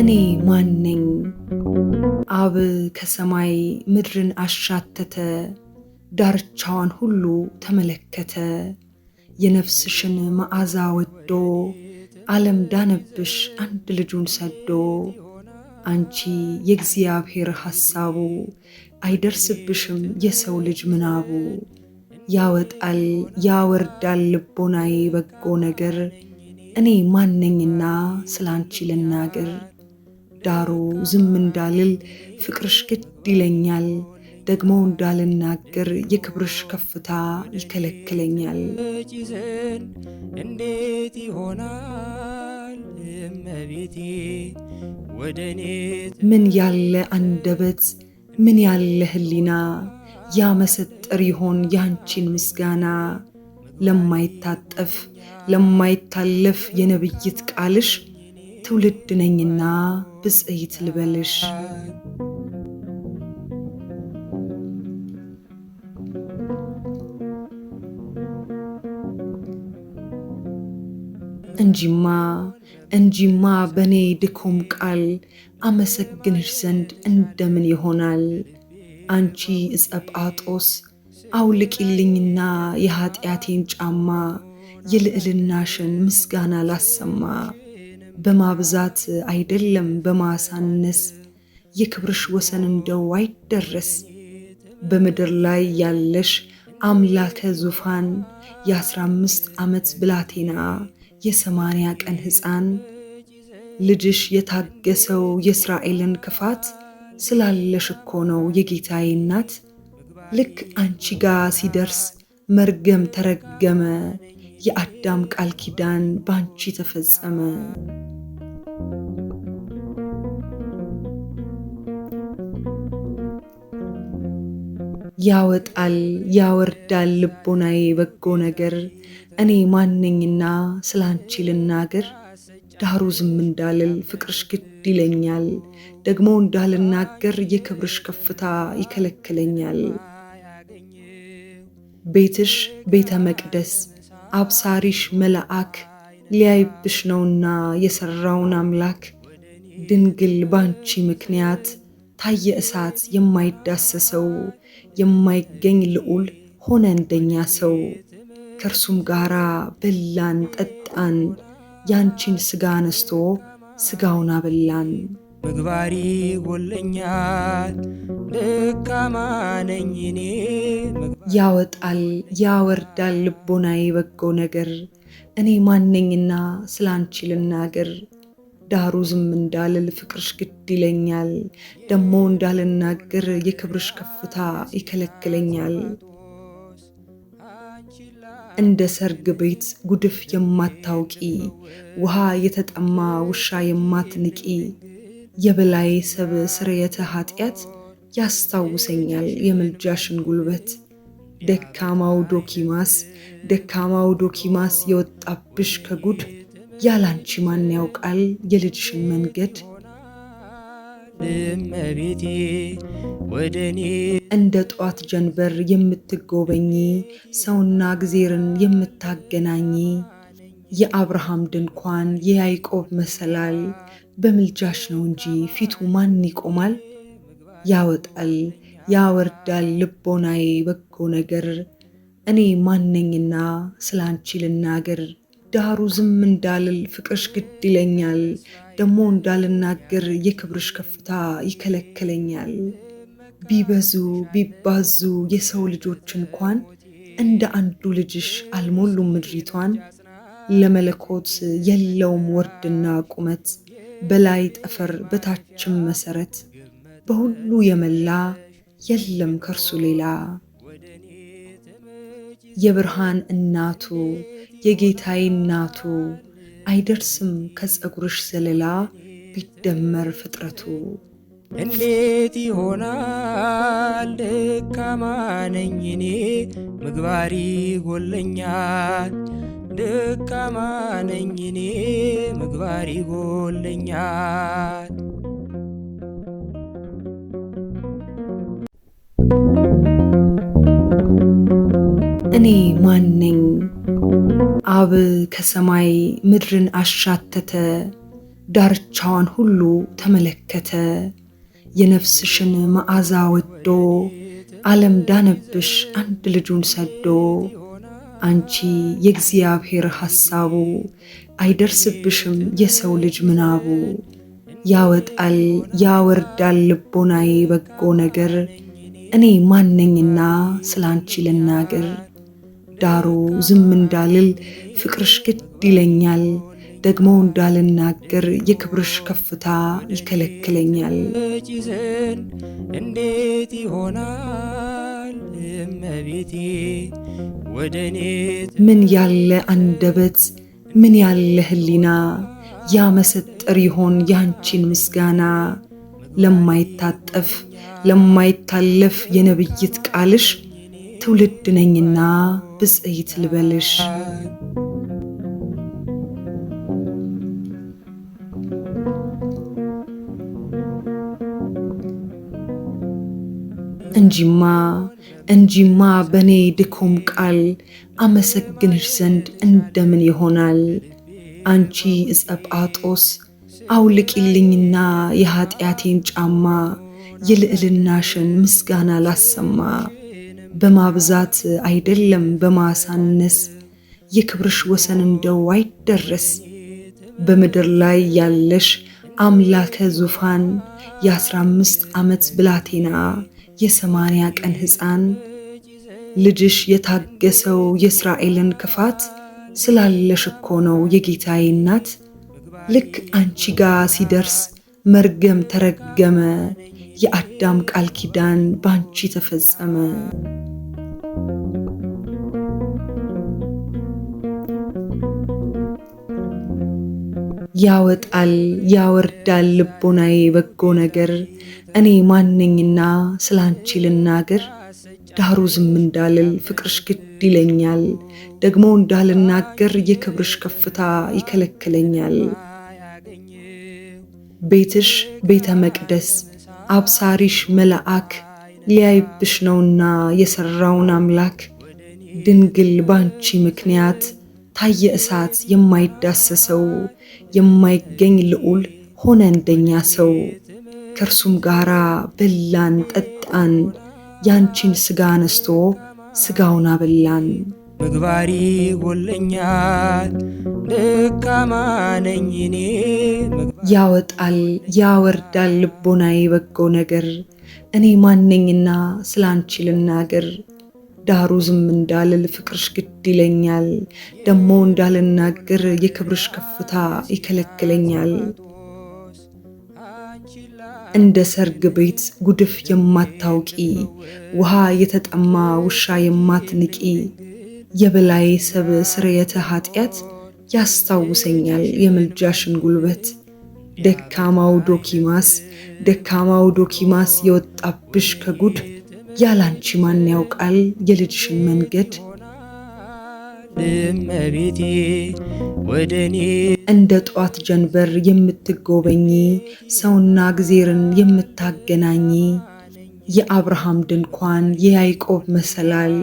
እኔ ማን ነኝ? አብ ከሰማይ ምድርን አሻተተ፣ ዳርቻዋን ሁሉ ተመለከተ። የነፍስሽን መዓዛ ወዶ ዓለም ዳነብሽ አንድ ልጁን ሰዶ። አንቺ የእግዚአብሔር ሐሳቡ አይደርስብሽም የሰው ልጅ ምናቡ። ያወጣል ያወርዳል ልቦናዬ በጎ ነገር፣ እኔ ማነኝና ስላንቺ ልናገር? ዳሩ ዝም እንዳልል ፍቅርሽ ግድ ይለኛል፣ ደግሞ እንዳልናገር የክብርሽ ከፍታ ይከለክለኛል። ዘንድ እንዴት ይሆናል እመቤቴ ወደ እኔ ምን ያለ አንደበት ምን ያለ ሕሊና ያመሰጥር ይሆን ያንቺን ምስጋና? ለማይታጠፍ ለማይታለፍ የነብይት ቃልሽ ትውልድ ነኝና ብፅዕት ልበልሽ። እንጂማ እንጂማ በእኔ ድኩም ቃል አመሰግንሽ ዘንድ እንደምን ይሆናል? አንቺ ዕፀ ጳጦስ አውልቂልኝና የኃጢአቴን ጫማ የልዕልናሽን ምስጋና ላሰማ። በማብዛት አይደለም በማሳነስ የክብርሽ ወሰን እንደው አይደረስ። በምድር ላይ ያለሽ አምላከ ዙፋን የ15 ዓመት ብላቴና የ80 ቀን ሕፃን ልጅሽ የታገሰው የእስራኤልን ክፋት ስላለሽ እኮ ነው የጌታዬ እናት። ልክ አንቺ ጋ ሲደርስ መርገም ተረገመ፣ የአዳም ቃል ኪዳን ባንቺ ተፈጸመ። ያወጣል ያወርዳል ልቦናዬ በጎ ነገር፣ እኔ ማነኝና ስላንቺ ልናገር? ዳሩ ዝም እንዳልል ፍቅርሽ ግድ ይለኛል፣ ደግሞ እንዳልናገር የክብርሽ ከፍታ ይከለክለኛል። ቤትሽ ቤተ መቅደስ አብሳሪሽ መልአክ ሊያይብሽ ነውና የሰራውን አምላክ። ድንግል ባንቺ ምክንያት ታየ እሳት የማይዳሰሰው የማይገኝ ልዑል ሆነ እንደኛ ሰው። ከእርሱም ጋራ በላን ጠጣን፣ ያንቺን ስጋ ነስቶ ስጋውን አበላን። ምግባሪ ጎለኛል ደካማ ነኝ እኔ። ያወጣል ያወርዳል ልቦናዬ በጎ ነገር፣ እኔ ማነኝና ስላንቺ ልናገር? ዳሩ ዝም እንዳልል ፍቅርሽ ግድ ይለኛል፣ ደሞ እንዳልናገር የክብርሽ ከፍታ ይከለክለኛል። እንደ ሰርግ ቤት ጉድፍ የማታውቂ ውሃ የተጠማ ውሻ የማትንቂ የበላይ ሰብ ስርየተ ኃጢአት ያስታውሰኛል የምልጃሽን ጉልበት። ደካማው ዶኪማስ ደካማው ዶኪማስ የወጣብሽ ከጉድ ያላንቺ ማን ያውቃል የልጅሽን መንገድ። እመቤቴ ወደ እኔ እንደ ጧት ጀንበር የምትጎበኚ ሰውና እግዜርን የምታገናኚ የአብርሃም ድንኳን የያዕቆብ መሰላል በምልጃሽ ነው እንጂ ፊቱ ማን ይቆማል? ያወጣል ያወርዳል ልቦናዬ በጎ ነገር፣ እኔ ማነኝና ስላንቺ ልናገር? ዳሩ ዝም እንዳልል ፍቅርሽ ግድ ይለኛል፣ ደሞ እንዳልናገር የክብርሽ ከፍታ ይከለክለኛል። ቢበዙ ቢባዙ የሰው ልጆች እንኳን እንደ አንዱ ልጅሽ አልሞሉም ምድሪቷን። ለመለኮት የለውም ወርድና ቁመት፣ በላይ ጠፈር በታችም መሰረት፣ በሁሉ የመላ የለም ከእርሱ ሌላ። የብርሃን እናቱ የጌታዬ እናቱ አይደርስም ከፀጉርሽ ዘለላ ቢደመር ፍጥረቱ። እንዴት ይሆናል ደካማ ነኝ እኔ ምግባሪ ጎለኛል ደካማ ነኝ እኔ ምግባሪ ጎለኛል። እኔ ማን ነኝ? አብ ከሰማይ ምድርን አሻተተ፣ ዳርቻዋን ሁሉ ተመለከተ። የነፍስሽን መዓዛ ወዶ ዓለም ዳነብሽ አንድ ልጁን ሰዶ። አንቺ የእግዚአብሔር ሐሳቡ አይደርስብሽም የሰው ልጅ ምናቡ። ያወጣል ያወርዳል ልቦናዬ በጎ ነገር፣ እኔ ማነኝና ስላንቺ ልናገር። ዳሩ ዝም እንዳልል ፍቅርሽ ግድ ይለኛል፣ ደግሞ እንዳልናገር የክብርሽ ከፍታ ይከለክለኛል። ዘንድ እንዴት ይሆናል እመቤቴ ወደ እኔ? ምን ያለ አንደበት ምን ያለ ሕሊና ያመሰጥር ይሆን ያንቺን ምስጋና? ለማይታጠፍ ለማይታለፍ የነብይት ቃልሽ ትውልድ ነኝና ብፅዕት ልበልሽ። እንጂማ እንጂማ በእኔ ድኩም ቃል አመሰግንሽ ዘንድ እንደምን ይሆናል? አንቺ ዕፀ ጳጦስ አውልቂልኝና የኃጢአቴን ጫማ የልዕልናሽን ምስጋና ላሰማ። በማብዛት አይደለም በማሳነስ የክብርሽ ወሰን እንደው አይደረስ። በምድር ላይ ያለሽ አምላከ ዙፋን የ15 ዓመት ብላቴና የ80 ቀን ሕፃን ልጅሽ የታገሰው የእስራኤልን ክፋት ስላለሽ እኮ ነው የጌታዬ እናት። ልክ አንቺ ጋ ሲደርስ መርገም ተረገመ፣ የአዳም ቃል ኪዳን ባንቺ ተፈጸመ። ያወጣል ያወርዳል ልቦናዬ በጎ ነገር፣ እኔ ማነኝና ስላንቺ ልናገር። ዳሩ ዝም እንዳልል ፍቅርሽ ግድ ይለኛል፣ ደግሞ እንዳልናገር የክብርሽ ከፍታ ይከለክለኛል። ቤትሽ ቤተ መቅደስ አብሳሪሽ መልአክ ሊያይብሽ ነውና የሰራውን አምላክ። ድንግል ባንቺ ምክንያት ታየ እሳት የማይዳሰሰው የማይገኝ ልዑል ሆነ እንደኛ ሰው። ከእርሱም ጋራ በላን ጠጣን፣ ያንቺን ስጋ ነስቶ ስጋውን አበላን። ምግባሪ ጎለኛል ደካማ ነኝ እኔ። ያወጣል ያወርዳል ልቦናዬ በጎ ነገር፣ እኔ ማነኝና ስላንቺ ልናገር። ዳሩ ዝም እንዳልል ፍቅርሽ ግድ ይለኛል፣ ደሞ እንዳልናገር የክብርሽ ከፍታ ይከለክለኛል። እንደ ሰርግ ቤት ጉድፍ የማታውቂ ውሃ የተጠማ ውሻ የማትንቂ የበላይ ሰብ ስርየተ ኃጢአት ያስታውሰኛል የምልጃሽን ጉልበት። ደካማው ዶኪማስ ደካማው ዶኪማስ የወጣብሽ ከጉድ ያላንቺ ማን ያውቃል የልጅሽን መንገድ። እመቤቴ ወደ እኔ እንደ ጧት ጀንበር የምትጎበኚ ሰውና እግዜርን የምታገናኚ የአብርሃም ድንኳን የያዕቆብ መሰላል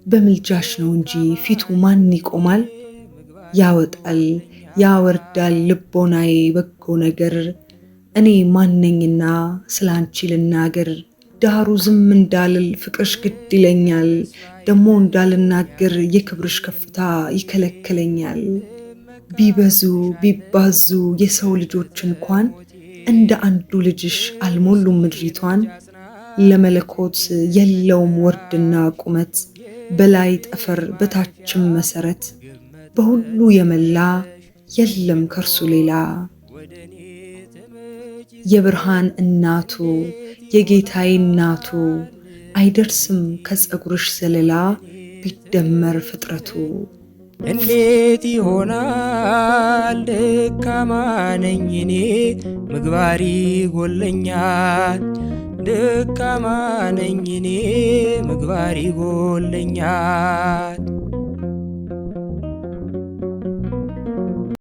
በምልጃሽ ነው እንጂ ፊቱ ማን ይቆማል? ያወጣል ያወርዳል ልቦናዬ በጎ ነገር፣ እኔ ማነኝና ስላንቺ ልናገር። ዳሩ ዝም እንዳልል ፍቅርሽ ግድ ይለኛል፣ ደሞ እንዳልናገር የክብርሽ ከፍታ ይከለክለኛል። ቢበዙ ቢባዙ የሰው ልጆች እንኳን እንደ አንዱ ልጅሽ አልሞሉም ምድሪቷን። ለመለኮት የለውም ወርድና ቁመት፣ በላይ ጠፈር በታችም መሰረት፣ በሁሉ የመላ የለም ከእርሱ ሌላ። የብርሃን እናቱ የጌታዬ እናቱ አይደርስም ከፀጉርሽ ዘለላ ቢደመር ፍጥረቱ። እንዴት ይሆናል ደካማ ነኝ እኔ ምግባሪ ጎለኛል ደካማ ነኝ እኔ ምግባሪ ጎለኛል።